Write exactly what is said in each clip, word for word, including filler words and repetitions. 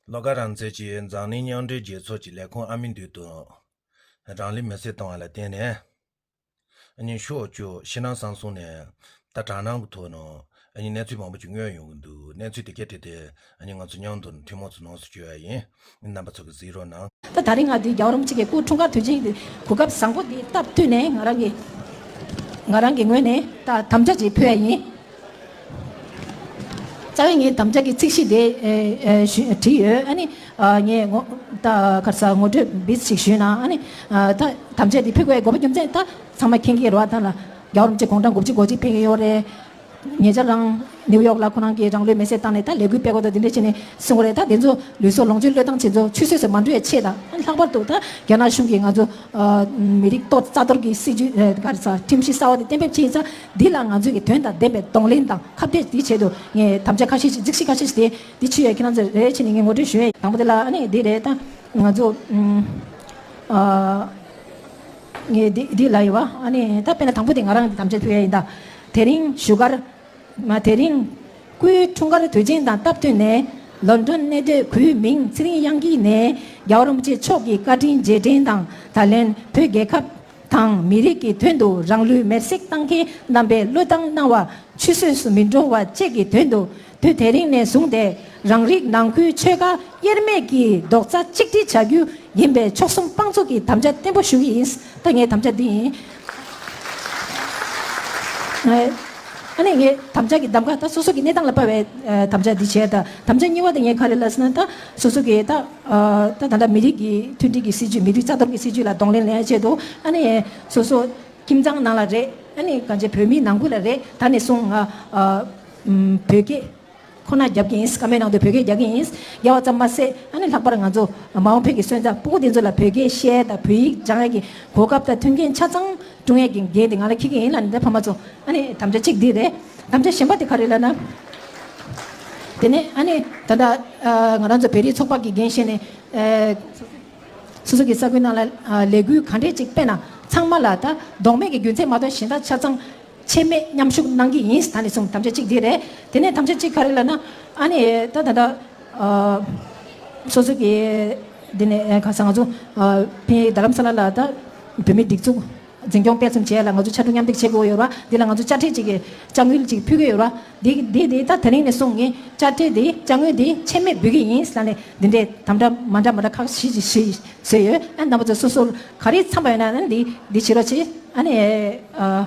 བློ་དགའ་རང་བཙན་གྱིས་འཛམ་གླིང་མཉམ་འབྲེལ་རྒྱལ་ཚོགས་ཀྱི་ལས་ཁུངས་ཨ་མི་མདུན་དུ་རང་ལུས་མེར་སྲེག་བཏང་བ་ལ་བརྟེན་ནས། ཨ་ནི་ཤོག་བཅུ་ཕྱི་ནང་གསང་གསུམ་ནས་ད་དྲག་སྣང་གི་ཐོག་ནས་ཨ་ནི་གནས་ཚུལ་མང་པོ་ཅིག་མངོན་ཡོང་གི་འདུག་གནས་ཚུལ་དེ་གའི་ཐད་དེ་ཨ་ནི་ང་ཚོ་མཉམ་དུ་ཐུན་མོང་ཚོ་ནང་སུ་བཅོས་ཡ་ཡིན། རྣམ་པ་ཚོ་གིས་གཟིགས་རོགས་གནང་། ད་ད་རིང་ང་འདི་རྒྱལ་བ་རིན་པོ་ཆེ་གི་སྐུ་འཁྲུངས་སྐར་དུས་ཆེན་གྱི་གོ་སྐབས་བཟང་པོ་འདི་སྟབས་བསྟུན་ནས་ང་རང་གི་ང་རང་གི་ངོས་ནས་ད་དམ་བཅའ་ཅིག་ཕུལ་ཡ་ཡིན། རྩ་བའི་ངའི་དམ་བཅའ་གི་ཚིག་གཞི་དེ་ཨེ་ཨེ་ཞུ་བྲིས་ཡོད། ཨ་ནི་ཨ་ངས་ངོ་ད་ག་རེ་ཟེར་ངོ་སྤྲོད་བིས་ཅིག་ཞུས་ན། ཨ་ནི་ཨ་ད་དམ་བཅའ་དེ་ཕུལ་དགོས་དགོས་པ་རྒྱུ་མཚན་ད་ཚང་མ་མཁྱེན་གྱི་རེད་བ། ད་ལ་རྒྱལ་བ་རིན་པོ་ཆེ་དགུང་གྲངས་དགུ་བཅུ་གོ་གཅིག་ཕེབས་ཀྱི་ཡོད་རེད། ཉེ་ཆར་རང་ནིའུ་ཡོག་ལ་ཁོ་རང་གིས་རང་ལུས་མེར་སྲེག་བཏང་ནས་ད་ལས་འགུལ་སྤེལ་དགོས་དང་དེ་འདྲ་བྱས་ནས་གསུང་གི་རེད། ད་དེ་ཚོ་ལུས་སྲོག་ལོངས་སྤྱོད་བློས་བཏང་བྱེད་ཚོ་ཆུད་ཟོས་སུ་མ་འགྲོ་ཡ་ཆེད་དང་། ཨ་ནི་ལྷག་པར་དུ་ད་རྒྱ་ནག་གཞུང་གིས་ང་ཚོ་ཨ་མི་རིགས་གཏོར་རྩ་གཏོར་གྱི་སྲིད་ཇུས་ཨ་ག་རེ་ཟེར་ཁྲིམས་གཞི་གསར་བ་དེ་གཏན་འབེབས་བྱས་ཡིན་ཙང་། འདི་ལ་ང་ཚོས་ཀྱི་དོན་དང་ལྡན་པའི་གདོང་ལེན་དང་ཁ་གཏད་འདི་ཆེད་དུ་ངས་དམ་བཅའ་ཁ་ཤས་ཤིག་རྩིག་གཞི་ཁ་ཤས་ཤིག་དེ་འདི་ཆུད་ཡ་ཁྱེད་རང་ཚོ་རེ་རེ་བྱས་ནས་ངས་ངོ་སྤྲོད་ཞུ་ཡ། དང་པོ་དེ་ལ་ཨ་ནི་འདི་རེད། ད་ང་ཚོ་ཨ་ངས་འདི་འདི་ལ་ཡོད་བ། ཨ་ནི་ད་དཔེར་ན་དང་པོ་དེ་ང་རང་གི་དམ་བཅའ་ཕུལ་ཡ་ཡིན། ད་དེ་རིང་བཞུགས་སྒར་མ་དེ་རིང་སྐུའི་འཁྲུངས་སྐར་དུས་ཆེན་དང་སྟབས་བསྟུན་ནས་ལོན་ཌོན་གནས་སྡོད་གུས་མིང་ཚེ་རིང་དབྱངས་སྐྱིད་ནས་རྒྱལ་བ་རིན་པོ་ཆེ་མཆོག་གི་བཀའ་དྲིན་རྗེས་དྲན་དང་ད་ལན་བོད་རྒྱལ་ཁབ་དང་མི་རིགས་ཀྱི་དོན་དུ་རང་ལུས་མེར་སྲེག་བཏང་མཁན་རྣམ་པའི་བློས་བཏང་གནང་བ་ཆུད་ཟོས་སུ་མི་འགྲོ་བ་བཅས་ཀྱི་དོན་དུ། དུས་དེ་རིང་ནས་བཟུང་སྟེ་རང་རིགས་ནང་ཁུལ་ཆོལ་ཁ་དབྱེར་མེད་ཀྱི་རྡོག་རྩ་གཅིག་སྒྲིལ་བྱ་རྒྱུ་ཡིན་པའི་མཆོག་གསུམ་དཔང་བཙུགས་ཀྱི་དམ་བཅའ་བརྟན་པོ་ཞུ་གི་ཡིན། ད་ངའི་དམ་བཅའ་འདི་ཡིན། ཨ་ནི་ངའི་དམ་བཅའ་གི་གདམ་ག་ད་སོ་སོ་གི་གནས་སྟངས་ལ་དཔག་པའི་ཨ་དམ་བཅའ་འདི་བྱས། ད་དམ་བཅའ་གཉིས་པ་དེ་ངས་ག་རེ་ལབ་ཟེར་ན། ད་སོ་སོ་གི་ད་ཨ་ད་ད་ལྟ་མི་རིགས་ཀྱི་མཐུན་སྒྲིལ་གྱི་སྲིད་ཇུས། མི་རིགས་རྩ་གཏོར་གྱི་སྲིད་ཇུས་ལ་གདོང་ལེན་ལེན་ཆེད་དུ། ཨ་ནི་སོ་སོ་ཁྱིམ་ཚང་ནང་ལ་རེད། ཨ་ནི་གང་ཅི་བོད་མི་ནང་ཁུལ་ལ་རེད། ད་ནས་བཟུང་ང་ཨ་ཨམ་བོད་སྐད་ཁོ་ན་རྒྱབ་ཀྱི་ཡིན། བཀའ་མོལ་ནང་དུ་བོད་སྐད་རྒྱག་གི་ཡིན། རྒྱག་པ་ཙམ་མ་ཟད། ཨ་ནི་ལྷག་པར་ང་ཚོ་མ་འོངས་བོད་ཀྱི་སོན་རྩ་སྤུ་གུ་དེ་ཚོ་ལ་བོད་སྐད་བཤད་དང་བོད་ཡིག་སྦྱང་ཡ་གི་གོ་སྐབས་དང་མཐུན་རྐྱེན་ཆ་ཚང་སྲུང་ཡས་ཀྱི་འགན་དེ་ང་ལ་འཁྱེར་གྱི་ཡིན་ལབ་ནས། ད་ཕ་མ་ཚོ་ཨ་ནི་དམ་བཅའ་གཅིག་འདི་རེད། དམ་བཅའ་གཞན་པ་དེ་ག་རེ་ལབ་ན། དེ་ནས་ཨ་ནི་ད་ལྟ་ཨ་ང་རང་ཚོ་བོད་རིགས་ཚོགས་པ་གི་འགན་བཞེས་ནས་ཨ་སོ་སོ་གི་ས་ཁུལ་ནང་ལ་ཨ་ལས་འགུལ་ག་འདྲས་ཅིག་སྤེལ་ན་ཚང་མ་ལ་ད་ལྡོག་མེད་ཀྱི་རྒྱུ་མཚན་མ་གཏོགས་གཞན་དག་ཆ་ཚང་ཆད་མེད་མཉམ་ཞུགས་གནང་གི་ཡིན། ད་ནས་བཟུང་དམ་བཅའ་གཅིག་འདི་རེད། དེ་ནས་དམ་བཅའ་གཅིག་ག་རེ་ལབ་ན། ཨ་ནི་ད་ད་ལྟ་ཨ་སོ་སོ་གི་འདི་ནས་ཨ་ག་ས་ང་ཚོ་ཨ་ཕིན་རྡ་རམ་ས་ལ་ལ་ད་བོད་མིའི་སྒྲིག་འཛུགས་འཛིན་སྐྱོང་སྤེལ་གསུམ་བྱས་ལ་ང་ཚོ་ཕྱར་གྲུ་མཉམ་འདེགས་བྱེད་དགོས་ཡོད་ར། འདི་ལ་ང་ཚོ་དཔྱ་ཁྲལ་ཅིག་གི་དཔྱ་དངུལ་ཅིག་ཕུལ་གྱི་ཡོད་ར། འདི་འདི་འདི་ད་དེ་རིང་ནས་བཟུང་ངས་དཔྱ་ཁྲལ་འདི་དཔྱ་དངུལ་འདི་ཆད་མེད་འབུལ་གྱི་ཡིན་ལབ་ནས་འདི་འདྲའི་དམ་བཅའ་མ་འདྲ་མ་འདྲ་ཁག་བཞི་ཅིག་བཞི་བཟོས་ཡོད། ཨ་རྣམ་པ་ཚོ་སོ་སོར་ག་རེ་འཚམ་པ་ཡོད་ན་ཨ་ནི་འདི་འདི་བྱེད་རོགས་བྱེད། ཨ་ནི་ཨ་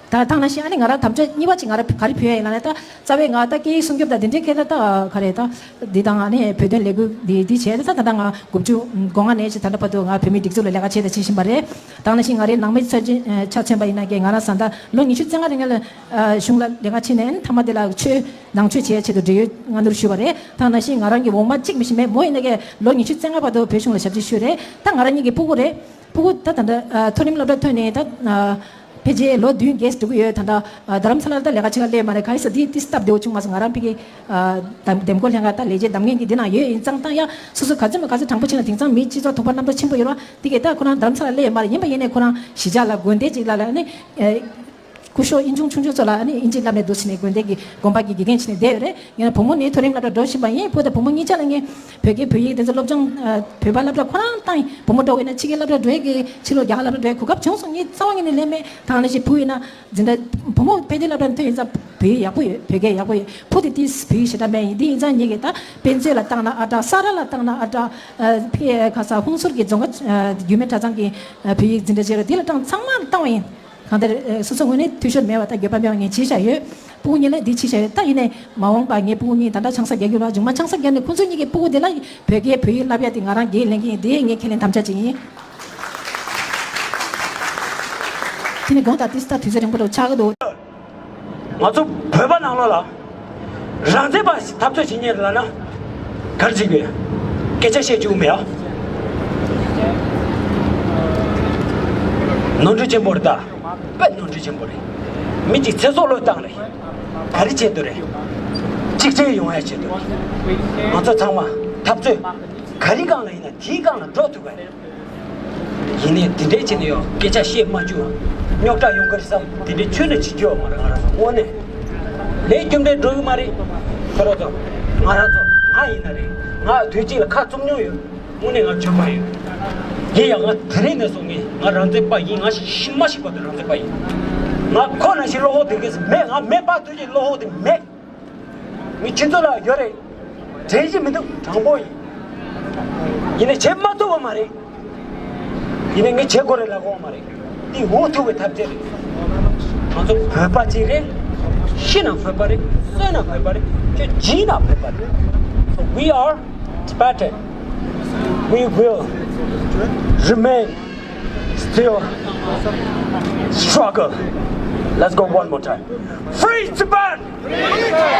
ད་ད་ནང་བཞིན་ཨ་ནི་ང་རང་དམ་བཅའ་གཉིས་པ་ཅིག་ང་རང་ག་རེ་ཕུལ་ཡ་ཡིན་ལབ་ན། ད་རྩ་བའི་ང་ད་སྐད་ཡིག་སྲུང་སྐྱོབ་དང་འདི་འདྲའི་སྐད་ཆ་ད་ག་རེ་ད་འདི་དང་ཨ་ནི་བོད་དོན་ལས་འགུལ་འདི་འདི་བྱས། ད་ད་ད་ང་དགུ་བཅུ་གོ་ལྔ་ནས་ཅིག་ད་ལྟ་བར་དུ་ང་བོད་མིའི་སྒྲིག་འཛུགས་ལ་ལས་ཀ་བྱས་དང་བྱེད་བཞིན་པ་རེད། ད་ནང་བཞིན་ང་རའི་ནང་མི་ཚོ་ཆ་མཚོན་པ་ཡིན་ན་ཀྱེ་ང་རང་བཟའ་ཟླ་ལོ་ཉི་ཤུ་རྩ་ལྔ་རིང་ལ་གཞུང་ལ་ལས་ཀ་བྱས་ནས་ཨ་ནི་མཐའ་མ་དེ་ལ་ཆོས་ནང་ཆོས་བྱེད་ཡ་ཆེད་དུ་འབྲེལ་ཡོད་སྔ་སྣུར་ཞུས་པ་རེད། ད་ནང་བཞིན་ང་རང་གི་འོག་མ་གཅིག་མི་ཤེས་མེད་མོ་ཡིན་ན་ཀྱེ་ལོ་ཉི་ཤུ་རྩ་ལྔ་བར་དུ་བོད་གཞུང་ལ་ཞབས་ཕྱི་ཞུས་རེད། ད་ང་རང་གཉིས་ཀྱི་སྤུ་གུ་རེད། སྤུ་གུ་ད་ད་ལྟ་མཐོ་རིམ་སློབ་གྲྭ་ཐོན་ནས་ད་ཕལ་ཆེར་ལོ་བདུན་བརྒྱད་འགྲོ་གི་ཡོད། ད་ལྟ་རྡ་རམ་ས་ལར་ད་ལས་ཀ་བྱེད་ག་སླེབས་མ་རེད། ག་ཡིན་ཟེར་དེ་དེ་སྟབས་བདེ་བོ་བྱུང་མ་སོང་། ང་རང་ཕ་གི་འདེམས་བསྐོ་ལྷན་ཁང་ད་ལས་བྱེད་འདེམས་མཁན་གྱི་འདི་ནང་ཡོད། ཡིན་ཙང་ད་ཡ་སོ་སོ་ག་ཚོད་མ་ག་ཚོད་དྲང་པོ་བྱས་ན་དེང་སང་མིའི་སྤྱི་ཚོགས་དུང་ཕ་རྣམ་དག་ཆེན་པོ་ཡོད་ར། དེ་གས་ད་ཁོ་རང་རྡ་རམ་ས་ལར་སླེབས་མ་རེད། ཡིན་པ་ཡིན་ནས་ཁོ་རང་གཞིས་ཆགས་ལ་དགོན་སྡེ་ཅིག་ལ་ལ་ནི་སྐུ་ཞབས་ཨིན་ཆུང་ཆུང་ཆུང་ཚོ་ལ་ཨ་ནི་ཨིན་ཇི་བསླབ་ནས་འདུག་ཟེར་ནས་དགོན་སྡེ་གི་དགོན་པ་གི་དགེ་རྒན་བྱས་ནས་བསྡད་ཡོད་རེད། ཡང་ན་བུ་མོ་ནི་མཐོ་རིམ་སློབ་གྲྭ་འགྲོ་བཞིན་པ་ཡིན། བུ་དང་བུ་མོ་གཉིས་ཆ་ལ་ངས་བོད་སྐད་བོད་ཡིག་དེ་ཚོ་སློབ་སྦྱོང་ཨ་བོད་པ་སློབ་གྲྭ་ཁོ་རང་བཏང་ཡིན། བུ་མོ་འགྲོ་དགོས་ན་ཕྱི་རྒྱལ་སློབ་གྲྭ་འགྲོ་ཡས་ཀྱི་ཕྱི་ལོགས་རྒྱ་གར་སློབ་གྲྭ་འགྲོ་ཡས་གོ་སྐབས་བྱུང་སོང་། ངས་རྩ་བ་ཉིད་ནས་ལེན་མེད། ད་ནང་བཞིན་བུ་ཡིན་ན་འཛིན་གྲྭ་བུ་མོ་དཔེ་དེབ་སློབ་གྲྭ་ཐོན་ཡིན་ཙང་བོད་ཡིག་ཡག་པོ་ཡོད། བོད་སྐད་ཡག་པོ་ཡོད། བུ་དེ་དེ་བོད་ཡིག་ཞེ་དྲག་མེད་ཡིན། དེ་ཡིན་ཙང་ངེད་ཀྱིས་ད་དཔེ་མཛོད་ལ་བཏང་ན་ཨ་དྲག་ས་ར་ལ་བཏང་ན་ཨ་དྲག་ཨ་ཕི་ཁ་ས་ཧུན་སུར་གྱི་རྫོང་ཁ་ཨ་རྒྱུད་སྨད་གྲྭ་ཚང་གི་ཨ་བོད་ཡིག་འཛིན་གྲྭ་བྱས་ར་དེ་ལ་བཏང་ཚང་མ་བཏང་བ་ཡིན། གང་ལྟར་ཨ་སོ་སོ་ངོས་ནས་འཐུས་ཤོར་མེད་པ་དང་འགྱོད་པ་མེད་པ་ངས་བྱས་བཞག་ཡོད། སྤུ་གུ་གཉིས་ལ་འདི་བྱས་བཞག་ཡོད། ད་ཡིན་ནའི་མ་འོངས་པ་ངའི་སྤུ་གུ་གཉིས་ད་ལྟ་ཆང་ས་རྒྱག་གི་ར། མཇུག་མ་ཆང་ས་རྒྱག་ནས་ཁོང་ཚོ་གཉིས་ཀྱི་སྤུ་གུ་དེ་ལ་བོད་སྐད་བོད་ཡིག་བསླབ་ཡ་དེ་ང་རང་འགན་ལེན་གྱི་ཡིན། དེ་ངའི་ཁས་ལེན་དམ་བཅའ་ཅིག་ཡིན། དེ་ནས་དགོངས་དག་ཏིས་ད་དུས་ཚོད་རིང་པོ་འདྲ་ཆགས་ཀྱི་འདུག་ང་ཚོ་བོད་པ་ནང་ལོགས་ལ་རང་བཙན་པ་ཞིག་འཐབ་རྩོད་བྱེད་མཁན་ལབ་ན་ག་རེ་བྱེད་དགོས། སྐད་ཆ་བཤད་བཅུག་མེད་ཨ། ནོར་འཁྲུལ་ཆེན་པོ་རེད། ད་དཔེ་ནོར་འཁྲུལ་ཆེན་པོ་རེད། མི་གཅིག་ཚེ་སྲོག་བློས་བཏང་རེད། ག་རེ་བྱེད་དུ་རེད། གཅིག་སྒྲིལ་ཡོང་ཡ་བྱེད་དུ་རེད། ང་ཚོ་ཚང་མ་འཐབ་རྩོད་ག་རེ་སྒང་ལ་ཡིན་ན་དེའི་སྒང་ལ་འགྲོ་ཐུབ་པ་རེད། ཡིན་ནའི་དེ་འདྲའི་བྱས་ནས་ཡང་སྐད་ཆ་བཤད་མ་བཅུག་རྙོག་དྲ་ཡོང་གི་རེད་བསམ་དེ་འདྲའི་ཁྱོན་ནས་བྱེད་རྒྱུ་ཡོད་མ་རེད། ང་རང་ཚོ་དངོས་གནས་ལས་རྒྱུ་འབྲས་འགྲོ་གི་མ་རེད། ཁོ་རང་ཚོ་ང་རང་ཚོ་ང་ ང་ཡིན་ན་རེད། ང་དུས་གཅིག་ལ་ཁ་བཙུམ་མྱོང་ཡོད། དངོས་གནས་ང་འཇོན་པ་ཡོད། ཡིན་ཡང་ང་དེ་རིང་ནས་བཟུང་ངས་ང་རང་བཙན་པ་ཡིན། ང་ཤི་མ་ཤི་བར་དུ་རང་བཙན་པ་ཡིན། ང་ཁོ་ན་བཞིན་བློ་ཁོག་དེ་གས་མེད། ང་མེད་པ་དུས་གཅིག་བློ་ཁོག་དེ་མེད། ངས་ཁྱེད་ཚོ་ལ་ཡོད་རེད། དྲན་གྱི་མི་འདུག་དྲང་པོ་ཡིན། ཡིན་ནའི་བྱེད་མ་ཐུབ་པ་མ་རེད། ཡིན་ནའི་ངས་བྱེད་དགོས་རེད་ལབ་དགོས་པ་མ་རེད། འདི་འོས་ཐུབ་པའི་ཐབས་ཤེས་རེད། ང་ཚོ་བོད་པ་གཅིག་རེད། ཤི་ན་བོད་པ་རེད། གསོན་ན་བོད་པ་རེད། ཁྱོད་འཇིག་ན་བོད་པ་རེད། So we are Tibetan. We will remain still struggle. Let's go one more time. Free Tibet!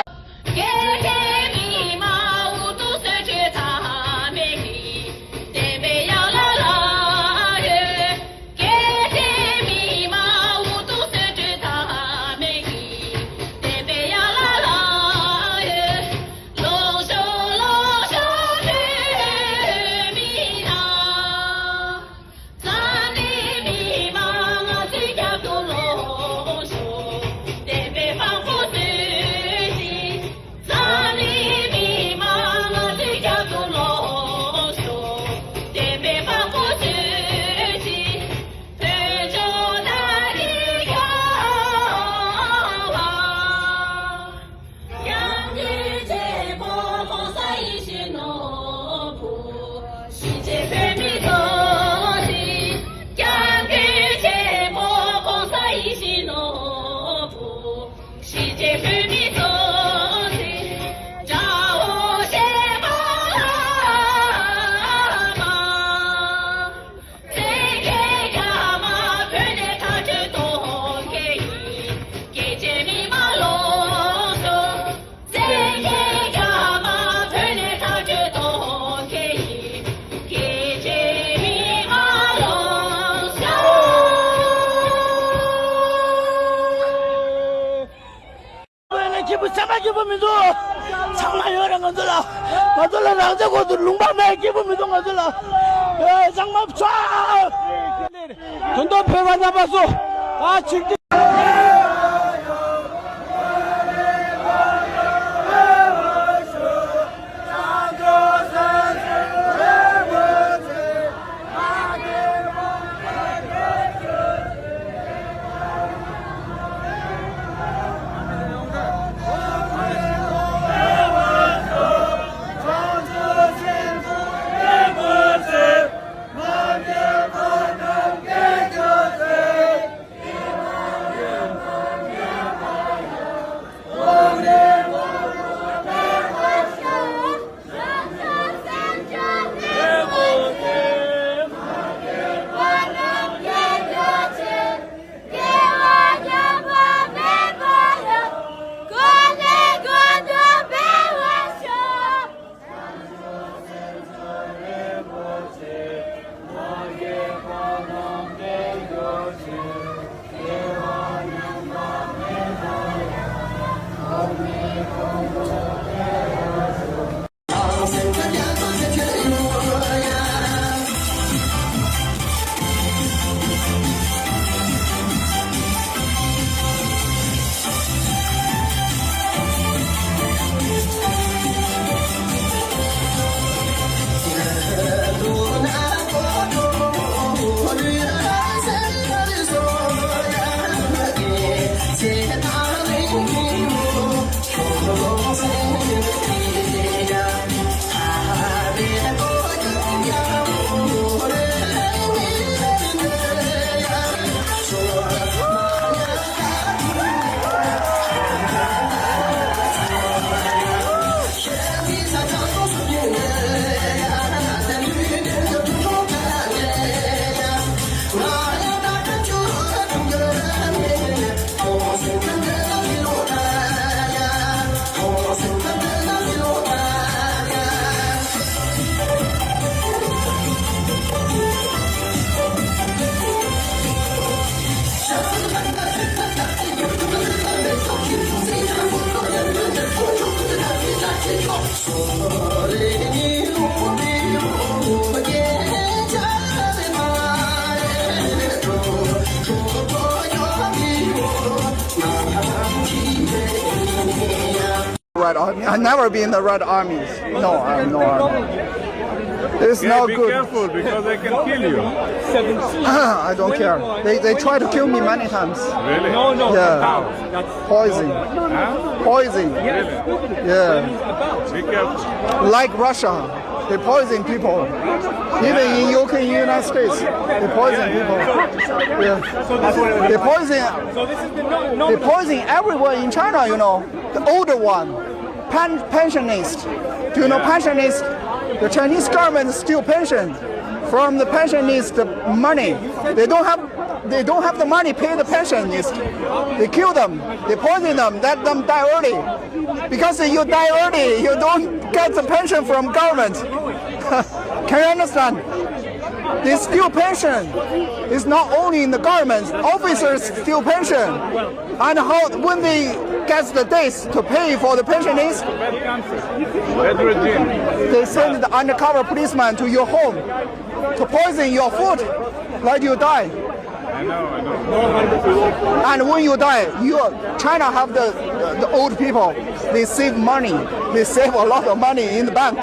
ལ་སྐྱིད་པོ་སེམས་པ་སྐྱིད་པོ་མི་འདུག་ཚང་མ་ཡོད་རེད་ང་ཚོ་ལ། ང་ཚོ་ལ་རང་བཙན་དགོས་འདུག་ལུང་པ་མེད། སྐྱིད་པོ་མི་འདུག་ང་ཚོ་ལ། ཨེ་ཚང་མ་ཚ། དོན་དུ་ཕེབས་པ་རྣམ་པ་ཚོ། ཨ་ཆིག་སྒྲིལ། བ་ Army. I never been in the Red Army. No, I'm no army. It's yeah, not be good. Careful because they can kill you. I don't care. They, they try to kill me many times. Really? No, no. Yeah. How? Poison. Huh? Poison. Really? Yeah. Be careful. Like Russia, they poison people. Even in U K, United States, they poison people. Yeah. They poison. They poison everywhere in China, you know. The older one, pen, pensionist. Do you know pensionist? The Chinese government steal pension from the pensionist money. They don't have, they don't have the money pay the pensionist. They kill them. They poison them. Let them die early. Because you die early, you don't get the pension from government. Can you understand? They steal pension. It's not only in the government. Officers steal pension. And how, when they get the days to pay for the pensioners, they send the undercover policeman to your home to poison your food, let you die. I know, I know. And when you die, you, China have the, the old people. They save money. They save a lot of money in the bank.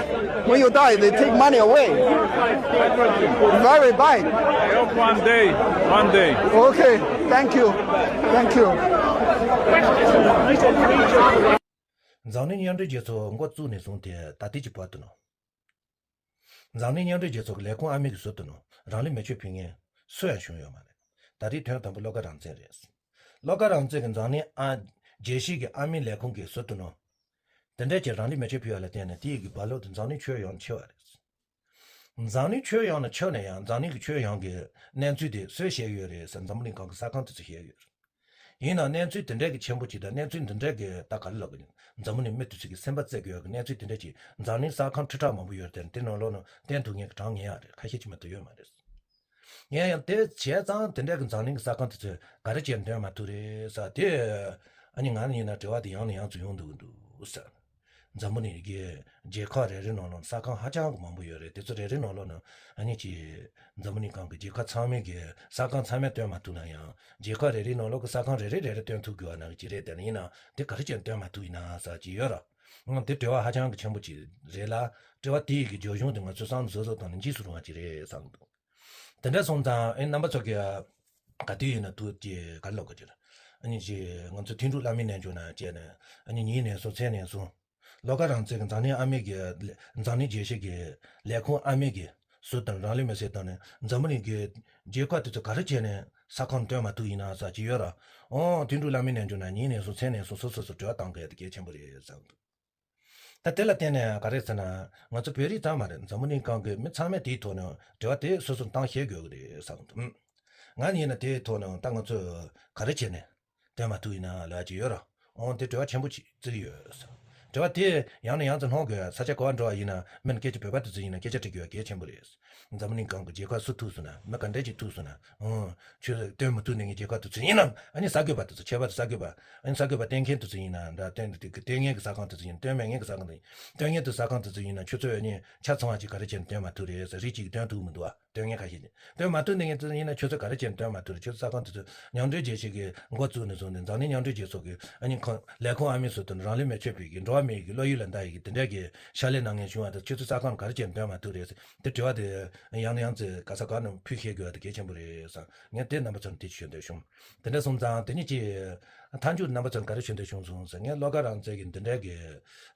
When you die, they take money away. Very bad. I hope one day, one day. Okay, thank you. Thank you. འཛམ་གླིང་མཉམ་འབྲེལ་རྒྱལ་ཚོགས་འགོ་བཙུགས་ནས་བཟུང་སྟེ་ད་ལྟའི་གི་བར་དུ་ནོ། འཛམ་གླིང་མཉམ་འབྲེལ་རྒྱལ་ཚོགས་ཀྱི་ལས་ཁུངས་ཨ་མི་གི་ཟུར་དུ་ནོ་རང་ལུས་མེ་མཆོད་ཕུལ་མཁན་སུ་ཡང་བྱུང་ཡོད་མ་རེད། ད་རེས་དོན་དམ་པ་བློ་དགའ་རང་བཙན་རེད། བློ་དགའ་རང་བཙན་གྱི་འཛམ་གླིང་ཨ་རྒྱལ་སྤྱིའི་གི་ཨ་མི་ལས་ཁུངས་ཀྱི་ཟུར་དུ་ནོ། དེ་འདྲ་ཅིག་རང་ལུས་མེ་མཆོད་ཕུལ་བ་ལ་བརྟེན་ནས་དེ་ཡི་གི་རྦ་ཀློག་དེ་འཛམ་གླིང་ཁྱོན་ཡོངས་ནས་ཁྱབ་པ་རེད། འཛམ་གླིང་ཁྱོན་ཡོངས་ནས་ཁྱབ་ན་ཡང་འཛམ་གླིང་གི་ཁྱོན་ཡོངས་ཀྱི་གནས་ཚུལ་དེ་སུས་བཤད་ཡོད་རེད་ཟེར་འཛམ་བུ་གླིང་སྒང་གི་གསར་ཁང་དེ་ཚོས་བཤད་ཡོད་རེད། ཡིན་ནའང་གནས་ཚུལ་དེ་འདྲ་གི་ཆེན་པོ་ཅིག་དང་གནས་ཚུལ་འདི་འདྲ་གི་ད་ག་རེ་ལབ་དགོས་རེད། འཛམ་བུ་གླིང་མི་དེ་ཚོ་གི་སེམས་པ་རྩེ་དགོས་ཡག་གི་གནས་ཚུལ་དེ་འདྲ་ཅིག་འཛམ་གླིང་གསར་ཁང་ཁྲི་ཕྲག་མང་པོ་ཡོད་རེད་དེ་དེ་ནང་ལོགས་ནང་བསྟན་ཐུབ་མཁན་གྱི་གྲངས་ངེས་ཡག་རེད། ཁ་ཤས་ཅིག་མ་གཏོགས་ཡོད་མ་རེད། ཡིན་ཡང་དེ་བྱས་ཙང་དེ་འདྲ་གི་འཛམ་གླིང་གི་གསར་ཁང་དེ་ཚོས་ག་རེ་བྱས་འདོན་མ་ཐུབ་རེད་ཟེར་དེ། ཨ་ནི་ང་ནི་ཡིན་ན་དྲི་བ་དེ་ཡང་ནས་ཡང་དུ་ཡོང་འདུག་གི་འདུག་ཟེར། འཛམ་བུ་གླིང་གི་རྒྱལ་ཁབ་རེ་རེ་ནང་ལོགས་གསར་ཁང་ཧ་ཅང་གི་མང་པོ་ཡོད་རེད། དེ་ཚོ་རེ་རེ་ནང་ལོགས་ནང་ཨ་ནི་ཅི་འཛམ་བུ་གླིང་སྒང་གི་རྒྱལ་ཁབ་ཚང་མའི་གི་གསར་ཁང་ཚང་མས་བཏོན་མ་ཐུབ་ན་ཡང་རྒྱལ་ཁབ་རེ་རེའི་ནང་ལོགས་གི་གསར་ཁང་རེ་རེ་རེ་རེ་བཏོན་ཐུབ་དགོས་པ་ནང་གི་ཅི་རེད། དེ་ནི་ཡིན་ན་དེ་ག་རེ་བྱས་བཏོན་མ་ཐུབ་ཡིན་ན་ཟེར་གྱི་ཡོད་ར། ཨང་དེ་དྲི་བ་ཧ་ཅང་གི་ཆེན་པོ་ཅིག་རེད་ལ། དྲི་བ་དེ་ཡི་གི་རྒྱབ་ལྗོངས་དེ་ང་ཚོས་བསམ་བློ་གཟབ་གཟབ་བཏང་ནས་འཇིགས་སུ་རུང་བ་ཅིག་རེད་བསམ་གྱི་འདུག་དེ་འདྲ་སོང་ཙང་ཨེ་རྣམ་པ་ཚོ་གི་ག་དུས་ཡིན་ན་ཐུག་ཅེས་ག་རེ་ལབ་དགོས་ཀྱི་རེད། ཨ་ནི་ཅི་ང་ཚོ་མཐུན་གྲུབ་བླ་མའི་རྣལ་འབྱོར་ན་བྱས་ནས་ཨ་ནི་ཉིན་ནས་བཟུང་མཚན་ནས་བཟུང་། ལོ་ཀ་རང་བཙན་གྱི་འཛམ་གླིང་ཨ་མེ་གི་འཛམ་གླིང་རྒྱལ་སྤྱི་གི་ལས་ཁུངས་ཨ་མེ་གི་ཟུར་དང་རང་ལུས་མེ་སྲེག་བཏང་ནས་འཛམ་བུ་གླིང་གི་རྒྱལ་ཁབ་དེ་ཚོ་ག་རེ་བྱས་ནས་ས་ཁང་བཏོན་མ་ཐུབ་ཡིན་ན་ཟེར་གྱི་ཡོད་ར། ཨོ་མཐུན་གྲུབ་བླ་མའི་རྣལ་འབྱོར་ན་ཉིན་ནས་བཟུང་མཚན་ནས་བཟུང་སོ་སོ་སོ་དྲི་བ་བཏང་དགོས་ཡ་དེ་གལ་ཆེན་པོ་རེད་བསམ་འདུག་ད་དེ་ལ་བརྟེན་ནས་ག་རེ་ཟེར་ན་ང་ཚོ་བོད་རིགས་ཙམ་མ་རེད། འཛམ་བུ་གླིང་སྒང་གི་མི་ཚང་མས་དེའི་ཐོག་ནས་དྲི་བ་དེ་སོ་སོར་བཏང་ཤེས་དགོས་ཀྱི་རེད་བསམ་འདུག་ང་ཡིན་ན་དེའི་ཐོག་ནས་ད་ང་ཚོས་ག་རེ་བྱས་ནས་བཏོན་མ་ཐུབ་ཡིན་ན་ལབ་ཀྱི་ཡོད་ར། འོང་དེ་དྲི་བ་ཆེན་པོ་ཅིག་བརྩི་གི་ཡོད། དྲི་བ་དེ་ཡང་ནས་ཡང་དུ་སློང་དགོས། ས་ཆ་ག་པར་འགྲོ་བ་ཡིན་ན་མིན་སྐད་ཆ་བོད་པ་དེ་ཚོ་ཡིན་ན་སྐད་ཆ་དྲི་དགོས་གལ་ཆེན་པོ་རེད། འཛམ་བུ་གླིང་སྒང་གི་རྒྱལ་ཁབ་སུ་ཐུག་སོང་ན་མི་ག་འདྲ་ཅིག་ཐུག་སོང་ན་འོང་ཆོས་བཏོན་མ་ཐུབ་ནས་ངའི་རྒྱལ་ཁབ་དེ་ཚོ་ཡིན་ན་ཨ་ནི་གསར་འགོད་པ་དེ་ཚོ་ཁྱད་པར་དུ་གསར་འགོད་པ་ཨ་ནི་གསར་འགོད་པ་བསྟན་མཁན་དེ་ཚོ་ཡིན་ན་འདྲ་བསྟན་དེ་གི་བསྟན་མཁན་གི་གསར་ཁང་དེ་ཚོ་ཡིན་བསྟན་མེད་མཁན་གི་གསར་ཁང་དེ་ཚོ་ཡིན་བསྟན་མཁན་དེ་གསར་ཁང་དེ་ཚོ་ཡིན་ན་ཁྱོད་ཚོས་ཨ་ནི་ཆ་ཚང་བ་ཅིག་ག་རེ་བྱས་ནས་བཏོན་མ་ཐུབ་རེད་ཟེར་རིགས་གཅིག་གིས་བཏོན་ཐུབ་མི་འདུག་བ། བསྟན་མཁན་ཁ་ཤས་ཀྱིས་བསྟན་མ་ཐུབ་ནས་ངས་བསྟན་ཡིན་ན་ཁྱོད་ཚོས་ག་རེ་བྱས་ནས་བསྟན་མ་ཐུབ་རེད། ཁྱོད་ཚོ་གསར་ཁང་དེ་ཚོ་མཉམ་འབྲེལ་རྒྱལ་སྤྱི་གི་འགོ་བཙུགས་ནས་བཟུང་སྟེ་འཛམ་གླིང་མཉམ་འབྲེལ་རྒྱལ་ཚོགས་ཀྱི་ཨ་ནི་ཁང་ལས་ཁུངས་ཨ་མི་ཚོ་དང་རང་ལུས་མེ་མཆོད་པའི་གི་འགྲོ་བ་མིའི་གི་བློ་ཡུལ་ལ་འདའ་ཡི་གི་དེ་འདྲ་གི་ཕྱག་ལས་གནང་མཁན་བྱུང་བ་དང་ཁྱོད་ཚོ་གསར་ཁང་ག་རེ་བྱས་ནས་བསྟན་མ་ཐུབ་རེད་ཟེར་དེ་དྲི་བ་དེ་ཡང་ནས་ཡང་ཚེ་ག་ས་ག་ནས་ཕུལ་ཤེས་དགོས་པ་དེ་གལ་ཆེན་པོ་རེད་བསམ། ངས་དེ་རྣམ་པ་ཚོར་འདི་ཞུ་འདོད་བྱུང་། དེ་འདྲ་སོང་ཙང་དེ་ཉིད་ཀྱི་མཐའ་མཇུག་རྣམ་པ་ཚོར་ག་རེ་ཞུ་འདོད་བྱུང་སོང་ཟེར། ངས་བློ་དགའ་རང་བཙན་གྱི་འདི་འདྲའི་གི་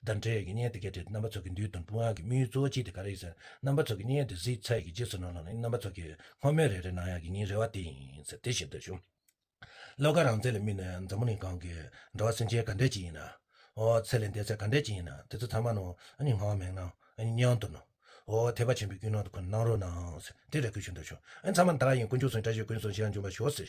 བརྡ་འགྲེལ་གྱི་བརྙན་དེ་གའི་དེ་རྣམ་པ་ཚོ་གི་མདུན་དུ་སྤུངས་ཡག་གི་དམིགས་ཡུལ་གཙོ་བོ་གཅིག་དེ་ག་རེ་ཡིན་ཟེར། རྣམ་པ་ཚོ་གི་བརྙན་དེ་གཟིགས་ཚར་ཡི་གི་རྗེས་སུ་ནང་ལོགས་ནས་རྣམ་པ་ཚོ་གི་སྔོན་མའི་རེ་རེ་གནང་ཡག་གི་ངའི་རེ་བ་དེ་ཡིན་ཟེར་དེ་ཞུ་འདོད་བྱུང་། བློ་དགའ་རང་བཙན་ལ་དམིགས་ནས་འཛམ་བུ་གླིང་སྒང་གི་འགྲོ་བ་སེམས་ཅན་ག་འདྲས་ཅིག་ཡིན་ན། ཨོ་ཚེ་ལས་འདས་ཚད་ག་འདྲས་ཅིག་ཡིན་ན་དེ་ཚོ་ཚང་མ་ནང་ཨ་ནི་ངག་དབང་མེད་ན་ཨ་ནི་མཉམ་དུ་ནང་ཨོ་ཐེག་པ་ཆེན་པོའི་ཀུན་སློང་དུ་ཁོ་ན་གནང་རོགས་གནང་ཟེར་དེ་རེ་སྐུལ་ཞུ་འདོད་བྱུང་། ཨ་ནི་ཚང་མ་ད་ག་ཡིན། དཀོན་མཆོག་གསུམ་བཀྲ་ཤིས་ཀུན་སོང་ཞིང་འཇོམས་པར་ཤོག་ཟེར།